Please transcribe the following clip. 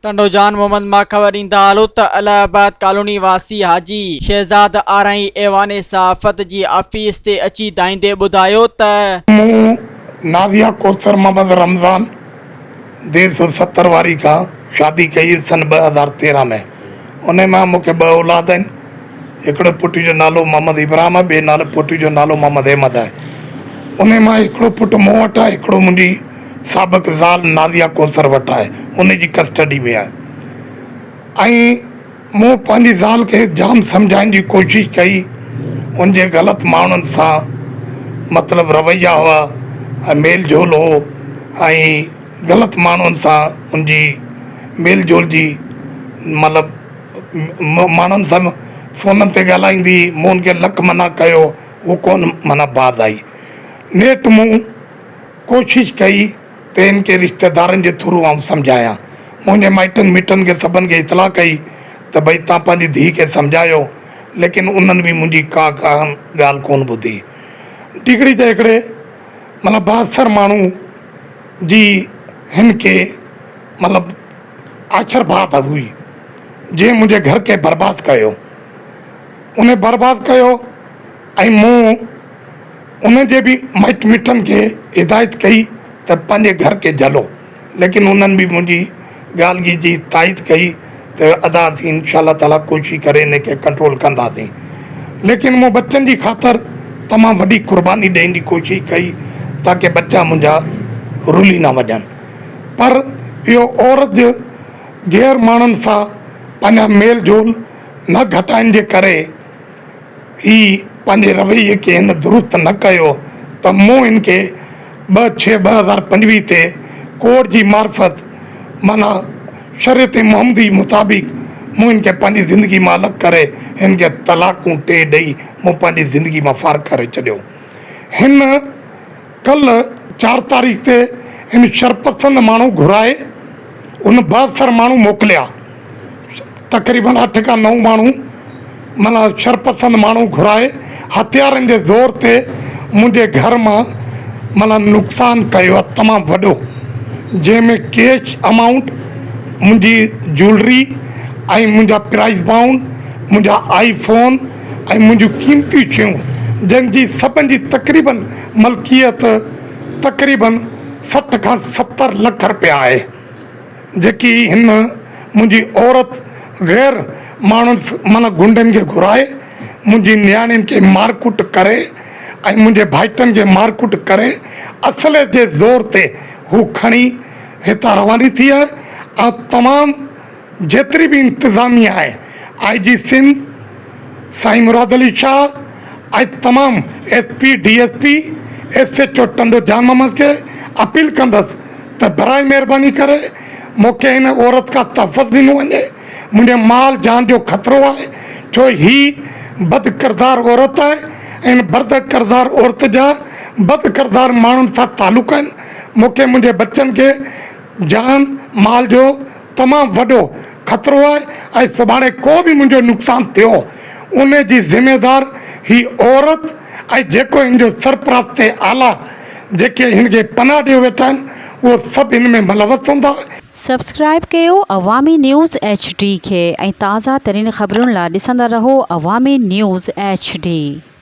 ٽنڊو جان محمد مان خبر ڏيندا هلو ته الهه آباد ڪالوني واسي حاجي شهزاد آرائين ايوان صحافت جي آفيس تي اچي دانهيندي ٻڌايو ته. مون نازيه ڪوثر محمد رمضان دير 170 واري کان شادي ڪئي سن 2013 ۾ انهي مان مون کي ٻه اولاد آهن هڪڙي پٽ جو نالو محمد ابراهيم آهي ٻئي نالي پٽ جو نالو محمد احمد آهي انهي مان هڪڙو پٽ مون وٽ آهي هڪڙو منهنجي سابق زال نازيه ڪوثر وٽ آهي، ان جي ڪسٽڊي ۾ آهي ۽ مون پنهنجي زال کي جام سمجهائڻ جي ڪوشش ڪئي، ان جي غلط ماڻهن سان مطلب رويا هئا ۽ ميل جول هو ۽ غلط ماڻهن سان ان جي ميل جول جي مطلب ماڻهن سان فونن تي ڳالهائيندي مون ان کي لک منع ڪيو هو ڪونه معنيٰ باز آئي نيٺ مون ڪوشش ڪئي ته هن کي رشتيدارن جي ٿرو آئون سمجهايان. منهنجي مائٽن مٽن کي سڀن کي اطلاع ڪئي ته ڀئي تان پنهنجي ڌيء کي سمجهايو ليڪن انهن به منهنجي ڪا ڳالهه ڪونه ٻڌي. ڊگهڙي جي هڪڙي مطلب بااثر ماڻهو جي هن کي مطلب آشرباد هئي جنهن منهنجي گهر کي برباد ڪيو. ان برباد ڪيو ۽ مون ان جي به مائٽ مٽن کي هدايت ڪئي ته پنهنجي گهر کي جهلو ليڪن انهن به منهنجي ڳالهه جي تائيد ڪئي ته ادا اسين انشاء الله تعالي ڪوشش ڪري ان کي ڪنٽرول ڪنداسين ليڪن مون ٻچن جي خاطر تمام وڏي قرباني ڏيڻ جي ڪوشش ڪئي تاڪه ٻچا منهنجا رلي نه وڃن پر اهو عورت غير ماڻهن سان پنهنجا ميل جول نه گهٽائڻ جي ڪري هي پنهنجي رويي کي هن درست نه ڪيو ته مون هن کي 2/6/2025 تي ڪورٽ جي معرفت معنيٰ شريعت محمدي مطابق مون هن کي پنهنجي زندگي مان الڳ ڪري هن کي طلاقون ٽي ڏئي مون پنهنجي زندگي مان فارغ ڪري ڇڏيو. هن ڪلهه چار تاريخ تي هن شرپسند ماڻهو گهرائي ان بااثر ماڻهو موڪليا تقريبن اٺ کان نو ماڻهو معنيٰ شرپسند ماڻهو گهرائي هٿيارن جي زور تي منهنجي گهر مان معنيٰ نقصان ڪيو آهي تمام وڏو جنهن ۾ ڪيش امائونٽ منهنجي جولري ۽ منهنجا پرائز بائونڊ منهنجا آئي فون ۽ منهنجون قيمتي شيون جن جي سڀن جي تقريبن ملڪيت تقريبن 60 کان 70 لک رپيا آهي جيڪي هن منهنجي عورت غير ماڻهن معنيٰ غنڊن کي گهرائي منهنجي نياڻين کي مارڪٽ ڪري ۽ منهنجي ڀائٽن کي مارڪٽ ڪري اصلي جي زور تي هو کڻي هتان رواني ٿي آهي ۽ تمام جيتري به انتظاميه آهي آء جي سنڌ سائين مراد علي شاهه ۽ تمام S P D S P S H O Tando Jan Muhammad کي اپيل ڪندس ته براء مهرباني ڪري مون کي هن عورت کان تحفظ ڏنو وڃي منهنجي مال جان جو خطرو آهي ڇو هي بد ڪردار عورت آهي ۽ هن برد ڪردار عورت جا بد ڪردار ماڻهن سان تعلق آهن مون کي منهنجي ٻچن کي جان مال جو تمام وڏو خطرو آهي ۽ سڀاڻي ڪو به منهنجو نقصان ٿيو ان جي ذميدار هي عورت ۽ جيڪو هن جو سرپرست اعليٰ جيڪي هن کي پناهه ڏيو ويٺا آهن اهو سڀ هن ۾ ملوث هوندا. سبسڪرائيب ڪيو عوامي نيوز ايڇ ڊي کي ۽ تازه ترين خبرن لا ڏسندا رهو عوامي نيوز ايڇ ڊي.